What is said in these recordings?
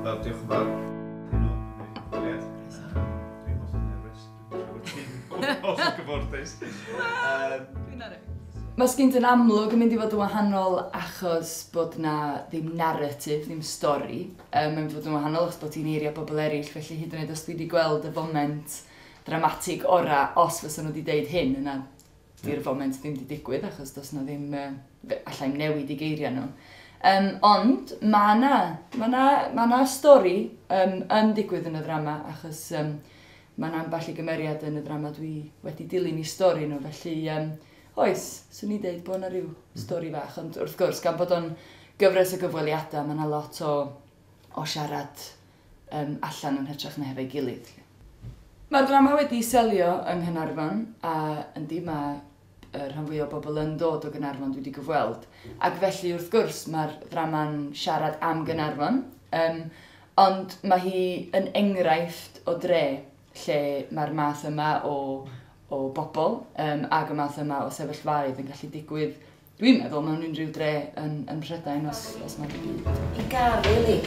Wel, diolch yn fawr. Heno, am y cyfweliad. Dwi'n hollol nerfus. Dwi'n siŵr ti'n hollol gyfforddus. Dwi'n araf. Mae Sgint yn amlwg yn mynd i fod yn wahanol achos bod na ddim narrative, ddim stori. Mae'n mynd i fod yn wahanol achos bod ti'n eiriau bobl eraill, felly hyd yn oed os dwi wedi gweld y foment dramatig ora, os fysa nhw wedi deud hyn, yna di'r foment ddim wedi digwydd achos does na ddim, allai'm newid i geiriau nhw. Ond mae na, ma na, ma na stori yn digwydd yn y ddrama achos mae na ambell i gymeriad yn y ddrama dwi wedi dilyn i stori nhw, felly oes, swn i'n deud bod yna rhyw stori fach, ond wrth gwrs, gan bod o'n gyfres o gyfweliadau, mae yna lot o siarad allan yn hytrach na hefo'i gilydd. Mae'r ddrama wedi selio yng Nghaernarfon, a yndi, mae y rhan fwyaf o bobl yn dod o Gaernarfon dwi wedi gyfweld. Ac felly, wrth gwrs, mae'r ddrama'n siarad am Gaernarfon, ond mae hi yn enghraifft o dre lle mae'r math yma o bobl ac y math yma o sefyllfaoedd yn gallu digwydd, dwi'n meddwl, mewn unrhyw dre yn Prydain os mae'n byd. I garu li.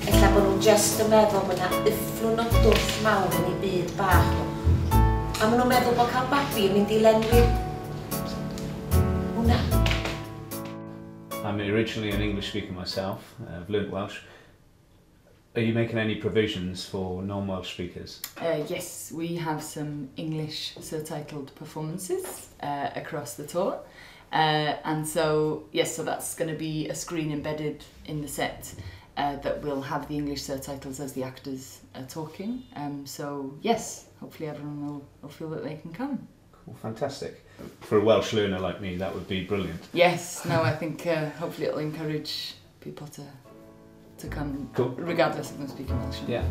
Ella bod nhw'n just yn meddwl bod yna ufflwn o dwll mawr yn eu byd bach nhw. A maen nhw'n meddwl bod cael babi yn mynd i lenwi hwnna. I'm originally an English speaker myself. I've learnt Welsh. Are you making any provisions for non-Welsh speakers? Yes, we have some English surtitled performances across the tour. And so, yes, so that's going to be a screen embedded in the set that will have the English surtitles as the actors are talking. So, yes, hopefully everyone will feel that they can come. Cool, fantastic. For a Welsh learner like me, that would be brilliant. Yes, no, I think hopefully it'll encourage people to come, Cool. regardless of them speaking Welsh. Yeah.